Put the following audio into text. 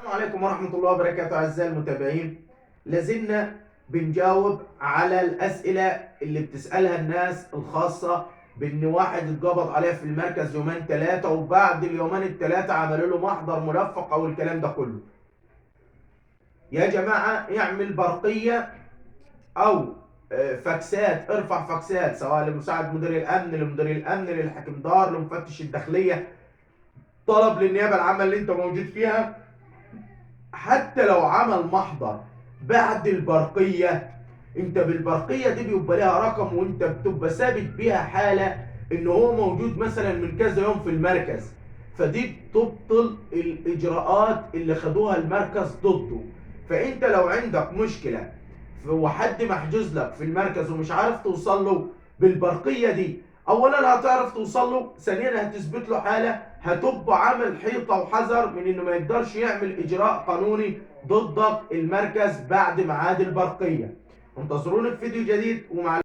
السلام عليكم ورحمة الله وبركاته أعزائي المتابعين. لازلنا بنجاوب على الأسئلة اللي بتسألها الناس الخاصة بإن واحد اتقبض عليه في المركز يومين ثلاثة، وبعد اليومين الثلاثة عملوا له محضر ملفق أو الكلام ده كله. يا جماعة اعمل برقية أو فاكسات، ارفع فاكسات سواء لمساعد مدير الأمن، لمدير الأمن، للحاكم دار، لمفتش الداخلية، طلب للنيابة العامة اللي انت موجود فيها. حتى لو عمل محضر بعد البرقية، انت بالبرقية دي بيبقى لها رقم، وانت بتبقى ثابت بيها حالة ان هو موجود مثلا من كذا يوم في المركز، فدي بتبطل الاجراءات اللي خدوها المركز ضده. فانت لو عندك مشكلة وحد محجوز لك في المركز ومش عارف توصل له بالبرقية دي، اولا هتعرف توصل له، ثانيا هتثبت له حالة، هتبقى عامل حيطة وحذر من انه ما يقدرش يعمل اجراء قانوني ضدك المركز بعد ميعاد البرقية. انتظروني في فيديو جديد ومع